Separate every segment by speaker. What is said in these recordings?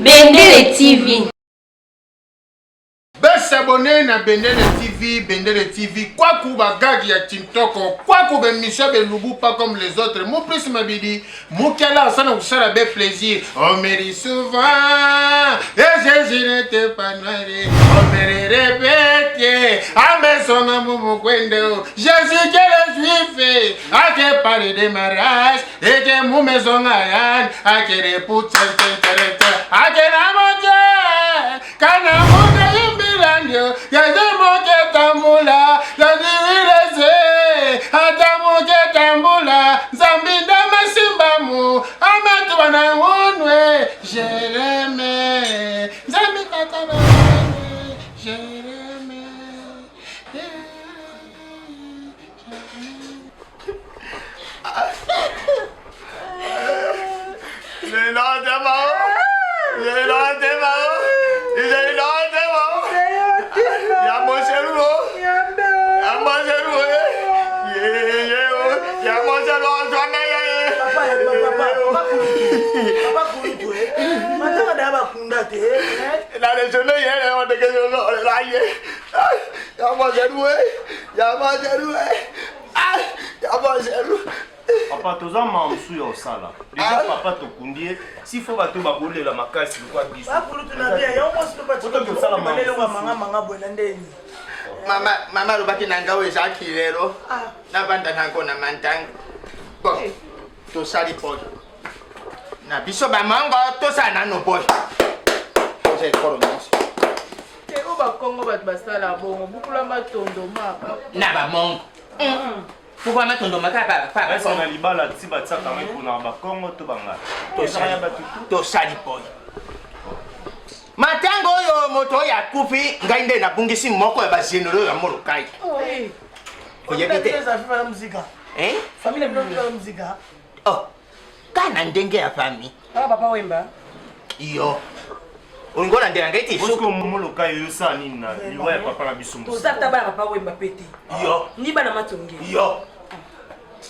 Speaker 1: Bendele TV.
Speaker 2: Besabone na Bendele TV, Bendele TV, kwaku ba gag ya Tintoko, kwaku be mission be lubu pas comme les autres. Mu plus mabidi, mukela asana kusala be plaisir. On me dit souvent, et Jésus n'était pas noir. On me répète, amesonga mumukwendo. Jésus qui est juif, a ke parle de mariage, et que mumesonga yan, a ke repousse, a ke namoke. Kana moke yimbilandio, yaze moke tambula, yaziwileze, ata moke tambula, Nzambi ndama simbamu, amatuba na unwe, Jereme, Nzambi tata na unwe, Jereme.
Speaker 3: Papa toza mawa mosusu ya kosala deja papa tokundi ye si fo bato bakolela makasi lokwa biso
Speaker 2: mama mama alobaki na ngai oyo ezalaki lelo navanda nango na mantanga bon eh. tosali boy na biso bamango tosala nano boy toza ekolo nyonso
Speaker 4: oyo bakongo bato basala bongo bukula matondo mapa
Speaker 2: na bamongo Pourquoi matondo maka pa pa
Speaker 3: pa na libala ti batiaka yango eponaka bakongo to bangala
Speaker 2: tosali boy matango oyo moto oyo akufi ngai nde nabungisi moko ya bagenero ya molokai oyebi te oh, ka na ndenge ya fami
Speaker 5: papa wemba
Speaker 2: yo olingi olandela ngai ti
Speaker 3: soki moloka yo osala nini na liwa ya papa na biso
Speaker 5: toza ata bana papa wemba pe te
Speaker 2: yo
Speaker 5: ni bana matonge
Speaker 2: yo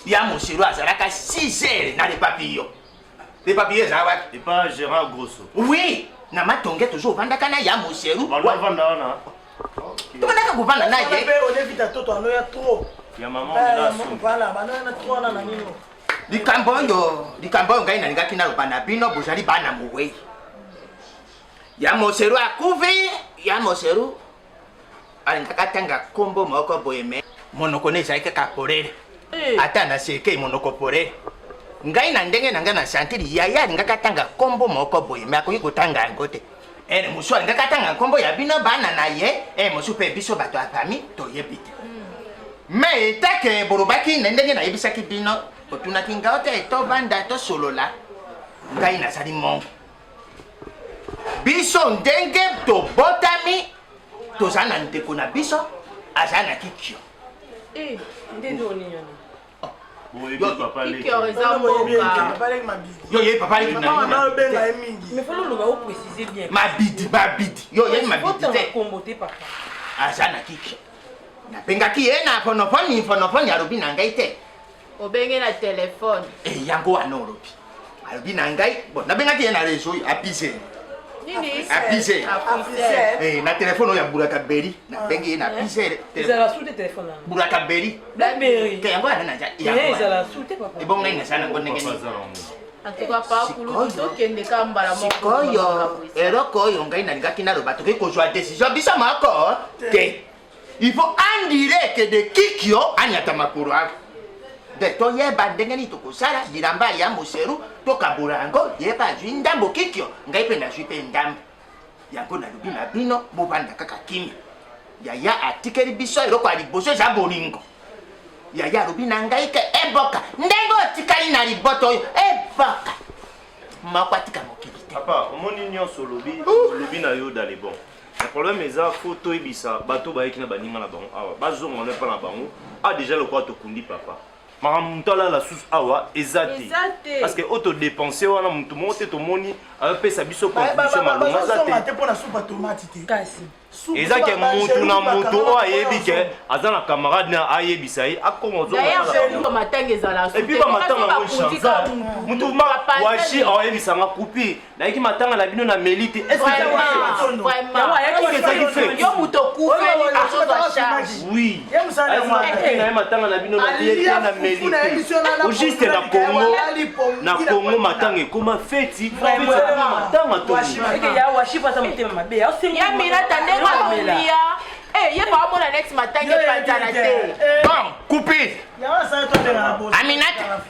Speaker 2: ya moselo azalaka 6 heures na lepapi yo lepapi yo ezala wapi
Speaker 3: epa gérard grosso
Speaker 2: oui na matonge toujours ovandaka na ya moseru
Speaker 3: ovanda wana
Speaker 2: tobandaka kovanda na ye
Speaker 3: ya mama
Speaker 2: Likambo oyo, likambo oyo ngai nalingaki naloba na bino, bozali bana mowei. Ya Moseru akufi, ya Moseru alingaka atanga nkombo moko boye me monoko ne ezali kaka polele. Eh. Ata na serkei monoko polele. Ngai na ndenge na ngai na santiri yaya alingaka atanga nkombo moko boye me akoki kotanga yango te. Ene mosusu alingaka atanga nkombo ya bino bana na ye, e mosusu mpe biso bato ya fami toyebi te. Mais etant que bolobaki na ndenge nayebisaki bino, botunaki ngai te tovanda tosolola, ngai nazali mongo. Biso ndenge tobotami toza na ndeko na biso aza na kikio.
Speaker 5: Eh, nde nini wana?
Speaker 2: Yo ye papa leki na
Speaker 5: Mais faut loloba o préciser bien.
Speaker 2: Mabidi mabidi. Yo ye mabidi te.
Speaker 5: Kombo te papa.
Speaker 2: Aza na kikio. Nabengaki ye na fonofoni fonofoni alobi na ngai te.
Speaker 4: Obenge na telefone.
Speaker 2: Eh, yango wana olobi. Alobi na ngai, bon nabengaki ye na réseau apise.
Speaker 4: Nini?
Speaker 2: Apise. Eh, na telefone oyo ya Buraka Berry, nabengi ye na apise.
Speaker 5: Ezala su te telefone wana.
Speaker 2: Buraka Berry.
Speaker 5: Blackberry.
Speaker 2: Te yango wana na
Speaker 5: yango. Ezala su te papa.
Speaker 2: Ebongo ngai nasala yango ndenge nini?
Speaker 4: En tout cas, pa kulutu tokende ka mbala moko.
Speaker 2: Sikoyo eloko oyo ngai nalingaki naloba tokoki kozwa decision biso moko te. Il faut andire que de kikio anyata makolo awa de toyeba ndenge nini tokosala bilamba ya moseru tokabola yango yeba azwi ndambo kikio ngai mpe nazwi mpe ndambo yango nalobi na bino bovanda kaka kimia yaya atikeli biso eloko ya liboso eza bolingo yaya alobi na ngai ke eboka ndenge otikali na libota oyo eboka moko atika mokili te
Speaker 3: papa omoni nyonso olobi olobi na yo dans les bons Le problème eza faut toyebisa bato bayaki na baninga na bango awa bazonga wana epa na bango a déjà lokola tokundi papa makambo moto alala susu awa eza te parce que oyo todepense wana moto moko te tomoni apesa biso contribution malonga eza te
Speaker 6: mpo na supa tomate te
Speaker 5: kasi
Speaker 3: Eza ke mutu na mutu oyo ayebi ke aza na camarade na ayebisa ye akoma
Speaker 4: matanga ezala
Speaker 3: et puis ba matanga yango echanza mutu washi ayebisa nga kupi nayaki matanga na bino na meli te est ce que ezalaki fake
Speaker 4: yo mutu okufeli ozozwa charge
Speaker 3: oui naye matanga na bino na lie te na meli te au juste na Congo na Congo matanga ekoma feti feti ekoma matanga to
Speaker 4: ya minata ndenge aolia eh, ye baomona neti matanga epanzana te
Speaker 2: bon coupe aminata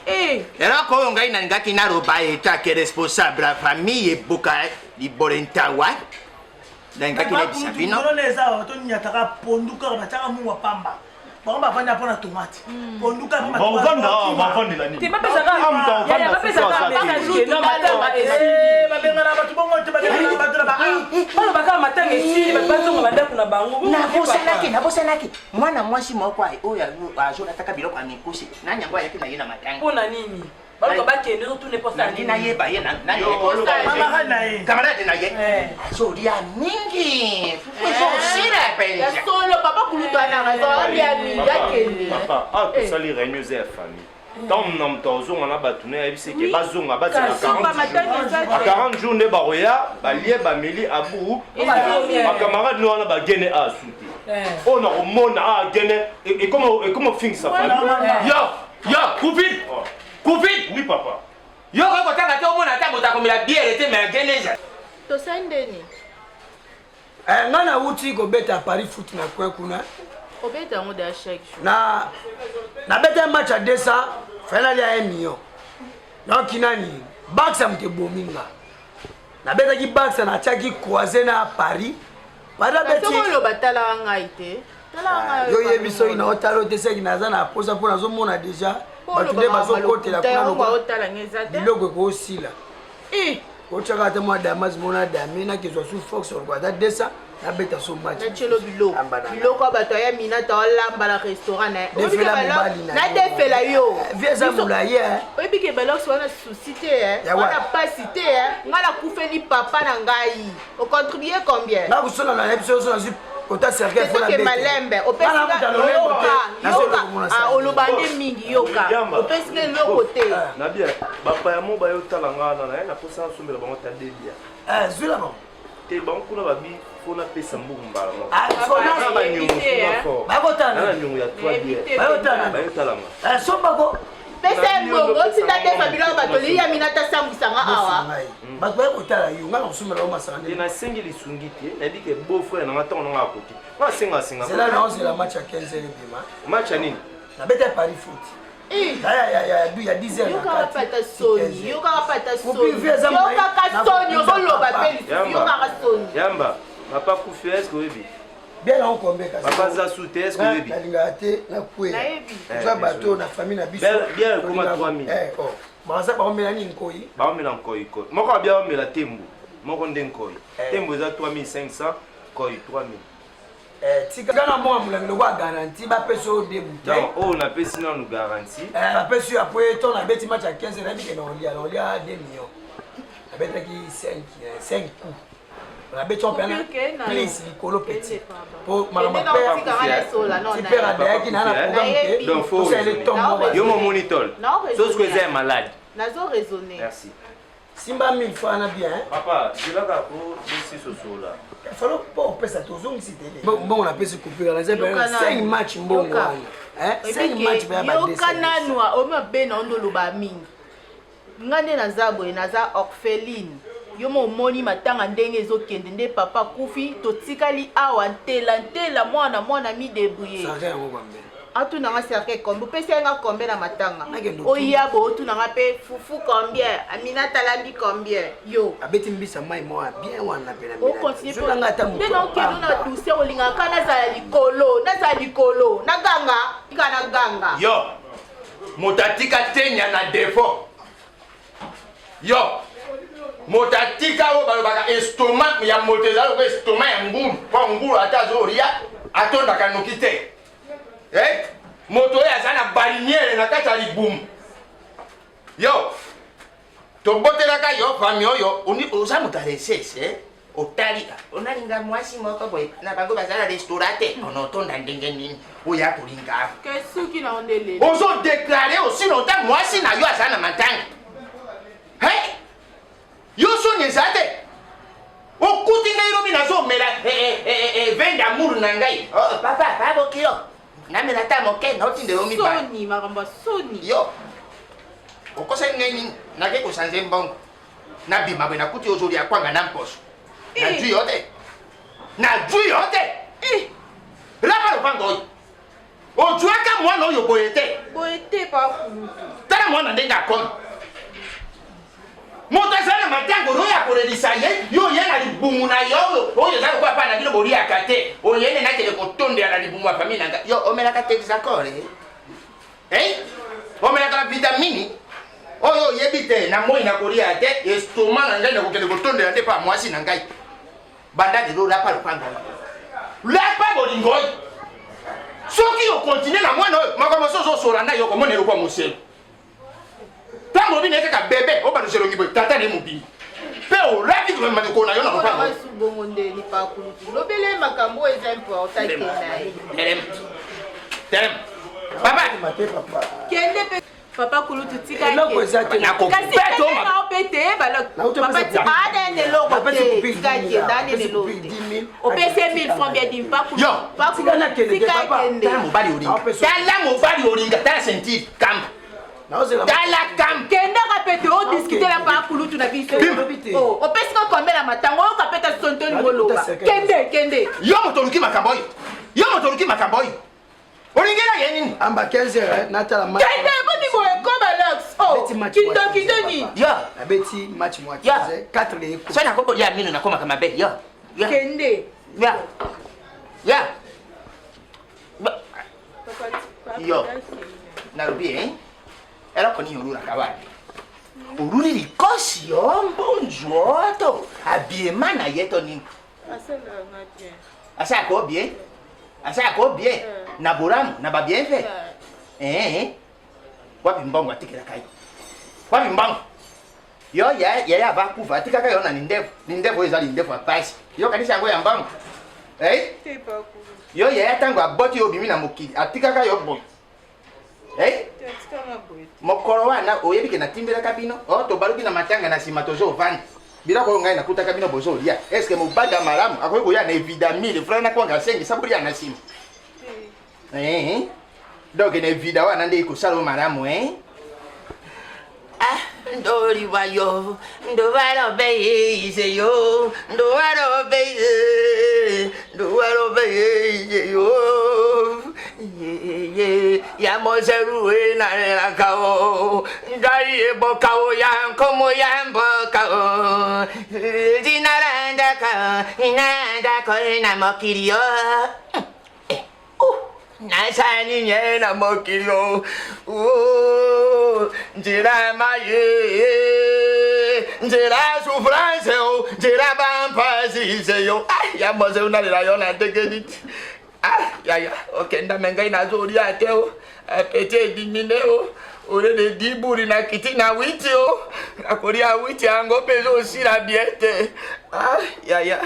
Speaker 4: eh.
Speaker 2: eloko oyo ngai nalingaki naloba etake responsable ya famille eboka libole ntawa nalingaki nayebisa bino
Speaker 1: eza tonyataka pondu kaka batiaka mungwa pamba bango bavanda mpo na tomate hmm. pondu
Speaker 3: kaka bavandela nini
Speaker 1: babengana bato bongo te babengana bato na
Speaker 5: balobaka matanga esili bato bazonga bandako na bango
Speaker 2: nabosanaki nabosanaki mwana mwasi moko oyo azolataka biloko ya mikusi nani yango ayaki na ye na matanga
Speaker 5: mpo na nini baluka bakende ozotuna eposa
Speaker 2: nini nayeba ye camarade na ye eh. azolia mingi fufu ezosila eh.
Speaker 4: mpenza solo papa kulutu ananga azolia mingi akende
Speaker 3: papa awa ah, tosali réunion eza ya famille ntango na moto azonga na bato na yebisi ke bazonga bazela 40 jours nde bakoya balie bameli abu bacamarade no wana bagene asu te oyo nakomona agene ekoma ofingisa famille
Speaker 6: yo Yo, Kupid!
Speaker 3: Oh.
Speaker 6: Kupid!
Speaker 3: Oui, papa.
Speaker 6: Yo okoki kotanga te omona ata moto akomela biere te mais ageneza.
Speaker 4: Tosali ndeni?
Speaker 7: Eh, nga nauti kobeta paris foot na coin kuna.
Speaker 4: Obeta yango da chaque jour.
Speaker 7: Na nabeta match ya 200 final ya 1 million. Donc nani Barca moto ebomi nga. Nabetaki Barca natiaki croisé na Paris. Paris abeti.
Speaker 4: Soki oloba talaka ngai te.
Speaker 7: Ah, yo yebi soki na otala ote seki naza na posa mpo nazomona deja bato nde bazokotela kuna biloko ekosila
Speaker 4: eh.
Speaker 7: otyaka ata mwa damas mona dame nakezwa su fox oloko ata 200 nabeta so
Speaker 4: matchnatyelo biloko biloko ya bato aya minata olamba na restaurant na ye nadefela yo
Speaker 7: eh, vie eza molai eh.
Speaker 4: oyebi ke balox wana susi te wana pasi te ngai nakufeli papa na ngai ocontribue combien
Speaker 7: nakusona na yebi soki nazwi kota cercueil
Speaker 4: fo na malembe opesi ah, oloba nde mingi yoka opesi nga eloko te
Speaker 3: ah. na bien bapaya mo bayo tala nga wana naye naposa nasombela bango ta debia
Speaker 7: eh, zwela bango
Speaker 3: te bango kuna babi fo napesa mbongo mbala
Speaker 7: moko
Speaker 3: nyongo ya 3 biere bayotalanga
Speaker 7: sombako
Speaker 4: pesa ye mbongo otinda defa biloko bato liya mina tasambwisa nga awa
Speaker 7: hmm. bato baye kotala yo nga nakosombela yo masanga
Speaker 3: nde nasengi lisungi te nayebi ke beau frère nanga ntango nanga akoki nga asenga asenga
Speaker 7: zela naozela match ya 15 heures ebima
Speaker 3: match ya nini
Speaker 7: nabeta paris foot ya 10 heures
Speaker 4: yokaka pata soni yokaka pata soni yokaka soni ozoloba mpe lisusu yokaka soni
Speaker 3: yamba papa kufi est-ce oyebi
Speaker 7: bien na okombe kasi
Speaker 3: papa aza su te est-ce oyebi
Speaker 7: nalingaka te nakweya oza bato na famille na biso
Speaker 3: bien ekoma 3000
Speaker 7: eh, oh. baza baomela nini nkoi
Speaker 3: baomela nkoi koi moko abia omela tembo moko nde nkoi eh. tembo eza 3500 koi 3000
Speaker 7: eh, tika na mwa molangi lokola garantie bapesi oyo de bouteille
Speaker 3: oyo napesi nanu garantie
Speaker 7: bapesi yo apres to nabeti match ya 15 nayebi ke naolia naolia 2 millions nabetaki 5 coups nabeti yango mpena plus likolo petit po makambo ti pere adayaki na na programme te tosaleli to moko
Speaker 3: yo momoni tol soki eza ya malade
Speaker 4: nazo raisonner
Speaker 3: merci
Speaker 7: simba 1000 francs na bien
Speaker 3: papa zelaka ko bisi sosola
Speaker 7: falo mpo opesa tozongisi te mbongo napesi coupure naza mpe 5 match mbongo wana 5 match
Speaker 4: yoka nanu omabe na ondo oloba mingi Nga nde naza boye naza orpheline yo mo omoni matanga ndenge ezokende nde papa akufi totikali awa ntela ntela mwana mwana mi debrouiller atuna nga cercueil combien opesi ye nga combien na matanga oya bo otuna nga mpe fufu combien aminata alambi combien yo
Speaker 7: abeti mbisa mai mwa bien wana
Speaker 4: pena okontinue na okende na douceur olingaka ka nazala likolo nazala likolo naganga tika naganga
Speaker 6: yo moto atika tenya na defo yo moto atika oyo balobaka estoma ya moto ezali lokola estoma ya ngulu mpo ngulu ata azolia atondaka noki te eh? moto oyo aza na baliniere na kati ya libumu yo tobotelaka yo fami oyo oza moto ya resese eh? Otali onalinga mwasi moko boye na bango baza na restaurant te, onotonda ndenge nini oya kolinga.
Speaker 4: Ke suki na onde lelo.
Speaker 6: Ozo déclarer aussi longtemps mwasi na yo aza na matanga. Hey! Yo soni eza te. Okuti ngai lobi nazomela eh, eh, eh, eh, vin d'amour na ngai. Oh, papa, papa bokilo. Namela ata moke, naotindela yo mibale.
Speaker 4: Soni, makambo ya soni.
Speaker 6: Yo. Okosaki ngai nini? Nake kosanze mbongo. Nabima boye nakuti ozolia kwanga na mposo. Najui yo te. Najui yo te. Lapa lopango oyo. Ojuaka mwana oyo boye te.
Speaker 4: Boye te pa kulutu.
Speaker 6: Tala mwana ndenge akomi. Moto azali na matango oyo akolelisa ye, yo oye na libumu na yo oyo oyo eza lokola bana bino boliaka te. Oye nde nakende kotondela na libumu ya famille na ngai. Yo omelaka Texacol eh? Eh? Omelaka na vitamini oyo oyebi te na moi nakolia te estoma na ngai nakokende kotondela nde pa mwasi na ngai. Banda lelo lapa lopango oyo. Lapa bolingo oyo. Soki okontinue na mwana oyo makambo mosusu ozosola na yo okomona eloko ya moselu. Ntango olobi na ye kaka bebe obalusa elongi boye tata na ye mobimba mpe olapi maloko na yo na lopango.
Speaker 4: Bongo nde lipakulutu lobele makambo oyo eza important kenda ye.
Speaker 6: Telema. Telema. Papa.
Speaker 4: Kende pe Papa kulutu tika
Speaker 7: eloko eza te
Speaker 4: kasi na mpe te papa tika ada eloko te tika kende ana eloko te opesi ye 1000 francs bien dit pa
Speaker 6: yo
Speaker 4: pa kulutu tika kende
Speaker 6: tala mobali olinga tala mobali olinga tala ceinture kamba tala kamba
Speaker 4: kendaka mpe te odiskute na pa kulutu na biso opesi ka combien na matango oyoka mpe ta sonto olingo oloba kende kende
Speaker 6: yo moto oluki makambo oyo yo moto oluki makambo oyo olingela ye nini
Speaker 7: amba 15 heures natala match
Speaker 4: kende boni boye koba lox oh kindo kindo ni
Speaker 6: yo
Speaker 7: nabeti match mwa 15 4 de
Speaker 6: so nakokolia mino nakomaka mabe yo
Speaker 4: kende
Speaker 6: ya ya yo nalobi hein eloko nini olulaka wapi oluli likosi yo mbonzu oto abiema na ye to nini asalaka o bien asalaka o bien na bolamu na babienfait eh wapi mbongo atikelaka yo wapi mbongo yo yaya ava kufa atikaka yo na lindefu lindefu oyo eza lindefu ya pasi yo kanisi yango ya mbongo eh yo yaya ntango aboti yo obimi na mokili atikaka yo boye Eh? Mokolo wana oyebi ke natimbelaka bino oh, tobaluki na matanga na nsima tozovanda biloko oyo ngai nakutaka bino bozolia eske mobali ya malamu akoki koya na evidamile frère nakwanga asengisa bolia na nsima eh, eh? donc na evida wana nde ekosala yo malamu eh? Ah, ndoliwa yo ndobalobeize yo ndobalobeize ndobalobeize yo ye ya moseruwe nalelaka o ngai eboka o ya nkomo ya mboka o dinalandaka inandako na mokili yo nasali nye na mokili o oh, nzela maye nzela souffrance o nzela bampasi se yo ah, ya mose unalela yo na ndenge nini ah, yaya okenda me ngai nazolia te o apeti edimine o olele diburi na kiti na witi o nakolia witi yango mpe ezosila bien te ah, yaya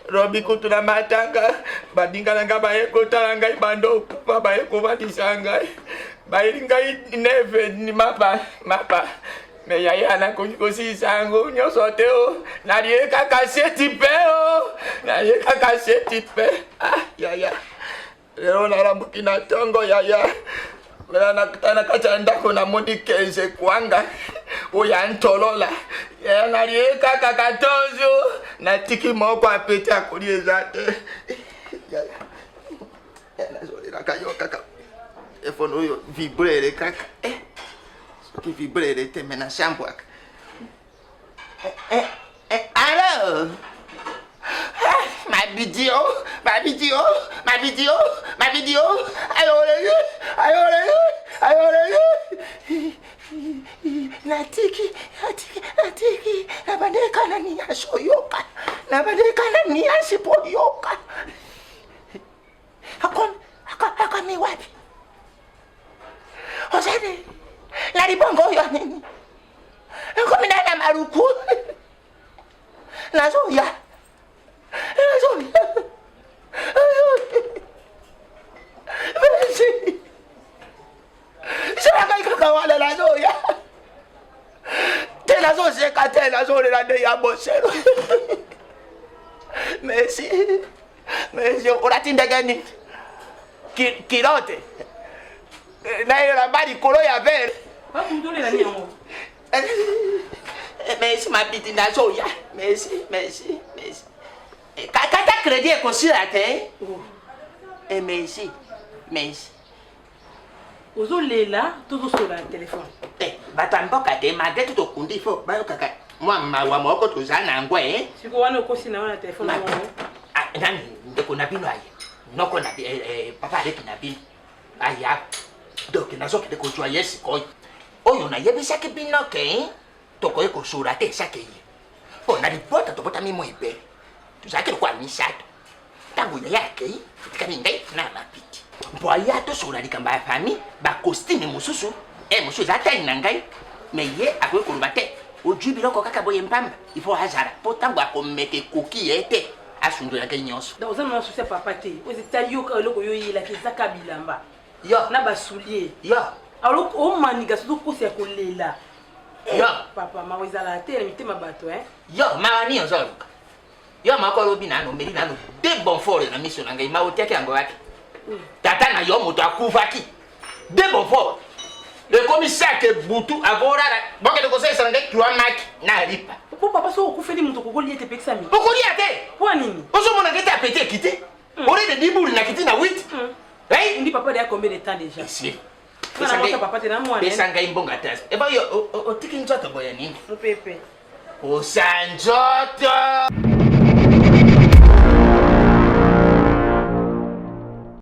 Speaker 6: Robi kutu na matanga baninga na ngai baye kotala ngai bando okufa baye kovandisa ngai bayeli ngai neve mapa mapa me yaya nakoki kosilisa yango nyonso te o nalie kaka seti mpe o nalie kaka seti mpe ah yaya Lelo nalamuki na ntongo yaya nakuta na kati ya ndako namoni kenze kwanga oyo ya ntolola yaya nalie kaka 14 natiki moko apeti akoli eza te yaya nazolelaka yo kaka telefone oyo vibrere kaka eh, soki vibrere te me nasambwaka eh, eh, eh, alo Ma vidéo, ma vidéo, ma vidéo, ma vidéo. Ayo, ayo, ayo, ayo. Natiki, natiki, natiki. Nabandeka na niaso yoka. Nabandeka na niasi po yoka. Akomi, akomi wapi? Ozali na libongo oyo nini? Ekomi na na maluku. Nazoya. Nazoseka te, nazolela nde ya boselo. Merci. Merci. Olati ndenge nini? Kilote. Na elamba likolo ya vere. Merci mabidi nazoya. Merci, merci, merci. Kata crédit ekosila te. Eh, merci. Merci.
Speaker 5: Ozolela tozosola na telefone.
Speaker 6: Eh, bato ya mboka te malgré tout tokundi fo bayokaka mwa mawa moko toza na yango e
Speaker 5: siko wana okosi na yo na telefone yango.
Speaker 6: Ah, nani ndeko na bino aye noko na eh, eh, papa aleki na bino aya donc nazokende kozwa ye sikoyo oyo nayebisaki bino ke tokoki kosura te esaki ye mpo na libota tobotami mwa ebele tozalaki lokola misato ntango yaya akei etikali ngai na mapiti mpo aya tosolola likambo ya famille bakostime mosusu e mosusu eza tai na ngai me ye akoki koloba te ojui biloko kaka boye mpamba il faut azala mpo ntango akomeka ekoki ye te asundola ngai nyonso.
Speaker 5: Donc oza na souci ya papa te oyo etali yo kaka eloko yo oyelaki eza kaka bilamba
Speaker 6: yo
Speaker 5: na basoulier
Speaker 6: yo
Speaker 5: alors omaniga soki okosi ya kolela
Speaker 6: yo
Speaker 5: papa mawa ezalaka te na mitema bato eh
Speaker 6: yo mawa nini ozoluka yo moko olobi nano omeli nano de bonfort na miso na ngai mawa otiaki yango wapi tata na yo moto akufaki de bonfort ekomi sake butu avorala bokende kosalisa na ngai trois maki na lipa
Speaker 5: po papa soki okufeli moto okokolia te epekisami
Speaker 6: okolia te
Speaker 5: mpo nini
Speaker 6: ozomona ngai te apeti ekite orede dibuli na kiti na 8
Speaker 5: Hey? Ndi papa de combien de temps déjà?
Speaker 6: Esi.
Speaker 5: Pesa
Speaker 6: ngai mbongo ata. Eba yo otiki nzoto boye nini?
Speaker 5: Mupepe.
Speaker 6: Osa nzoto.